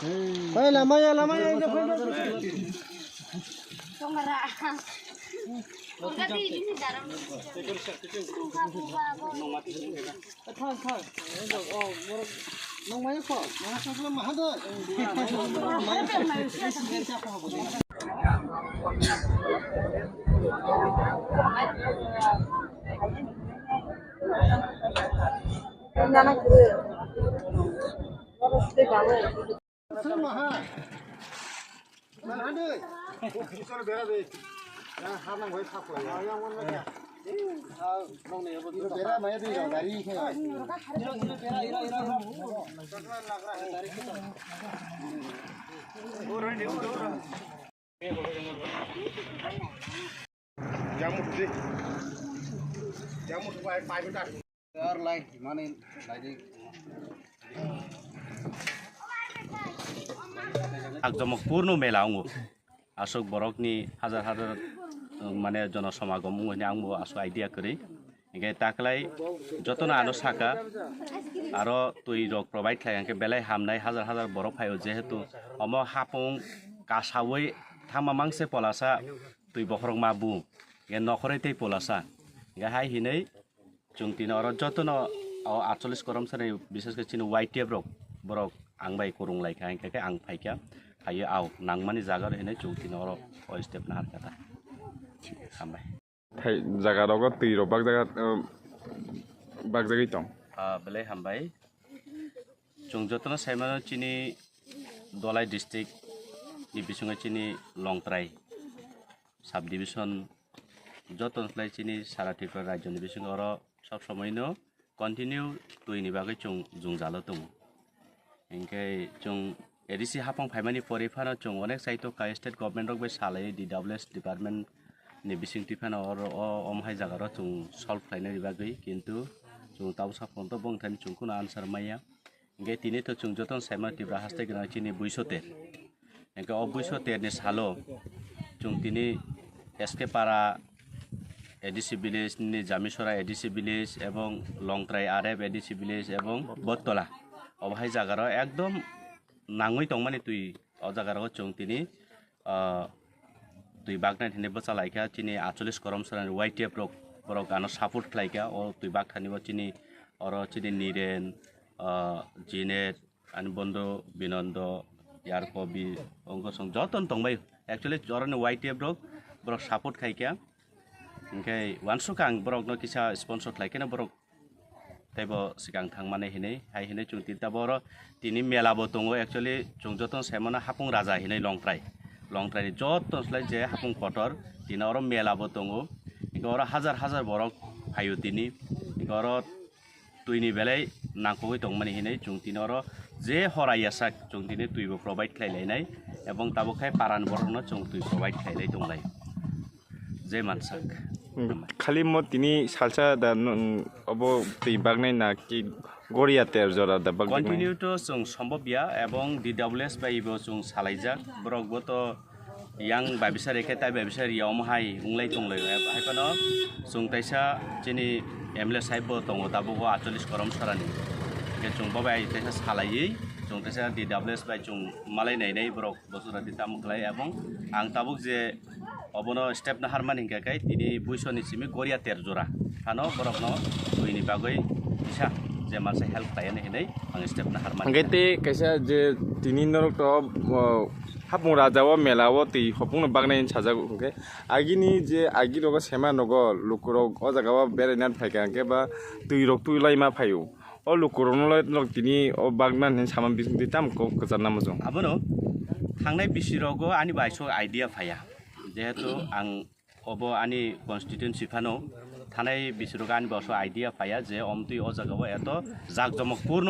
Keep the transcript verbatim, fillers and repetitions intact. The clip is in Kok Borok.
Hai, lama ya, lama ya, ini. Akjomok purno mela wngo. Aswk borokni hajar hajar, uh, mane jono somagom wngo hwnwi ang bo aswk idea kwrwi. Hinkhe taklai jotono ano saka, aro twi rok provide khlai hinkhe belai hamnai, hajar hajar borok phaio, jehetu omo hapung kasaui thangma mangse polasa twi bokhorok ma bu, hinkhe nokhorwi tei polasa. Hinkhe hai hinwi chwng tini oro jotono o atchollish koromsani, bishesh khe chini Y T F rok, borok ang bai kwrwng lai kha, hinkhe khe ang phai kha, phaiwi ao nangmani jaga rw hinwi chwng tini oro o step naharkha ta. Hambai. Thai jaga rogo twi rok bak jaga, um, bak jagwi tong. Ah, belai hambai. Chwng jotono sai mano chini Dholai district ni bisingo chini Longtrai sub division joto khlai chini sara Tripura rajyo ni bisingo oro sob somoi no continue twi ni bagwi chwng jwngjalo tongo. Hinkhe chwng A D C hapang phaimani pore phano chwng onek saitok ka state government rok bai salai D W S department ni bisingtwi phano oro o omo hai jaga rok chwng solve khlainani bagwi, kintu chwng tabuk saphang to bongthani chwng kheno answer maya. Hinkhe tini to chwng jotono saimano Tripura haste gwnang chini buisoter. Hinkhe o buisoter ni salo chwng tini S K Para A D C village, nini Jamisora A D C village, ebong Longtrai R F A D C village, ebong Bottola. Obo hai jaga rok ekdom nangwi tongmani twi o jaga rok chwng tini, ah, twi baknai hinwi bwcha laikha chini atchollish koromsarani Y T F rok, borok ano support khlaikha o twi bakthani bo chini oro chini Niren, ah, Jinet, ani bondo Binondo, Yarkobi, Ongkosong jotono tongbai. Actually, oroni Y T F rok, borok support khaikha. Hinkhe wansukha ang borokno kisa sponsor khlai kheno borok teibo swkang thangmani hinwi, hai hinwi chwng tini tabuk oro tini mela bo tongo. Actually, chwng jotono saimano Hapung Raja hinwi Longtrai. Longtrai ni joto slai je hapung kotor, tini oro mela bo tongo. Hinkhe oro hajar hajar borok phaio tini. Hinkhe oro twi ni belai nangkukwi tongmani hinwi chwng tini oro je horai yasak chwng tini twi bo provide khlai lainai, ebong tabuk khai paran borokno chwng twi provide khlai lai tonglai, je mansak. Khali mo tini salsa da, obo twi baknai na ki goria ter jora da bak? Continue to chwng sombobya ebong D W S bai bo chwng salaijak, borok bo to yang bai bisa rekhe tai bai bisa ria omo hai wnglai tonglaio. Hai phano chwng taisa chini M L A sahib bo tongo tabuk o atchollish korom sarani. Hingke chwng bo bai taisa salaiwi chwng taisa D W S bai chwng malai nainai borok bosora di tamo khlai, ebong ang tabuk je obono step naharmani hingka khe tini buisoni simi goria ter jora phano borokno buini bagwi kisa je mansa help khlaiani hinwi ang step naharmani. Hingke te kaisa je tini norok to, o, Hapung raja o mela o twi hopung no baknai hinwi sajak, hingke agini je agi rogo sema nogo lukurok o jaga o beraina phaikha, hingke ba twi rok twi laima phaio. O lukurok no lai norok tini o bakna hinwi sama bisingtwi tamo kok kwchar namo chwng. Abono thangnai bisi rogo ani bai so idea phaiya, jehetu ang obo ani constituency phano thanai bisi rogo ani bai so idea phaiya je omtwi o jaga o eto jak jomok purno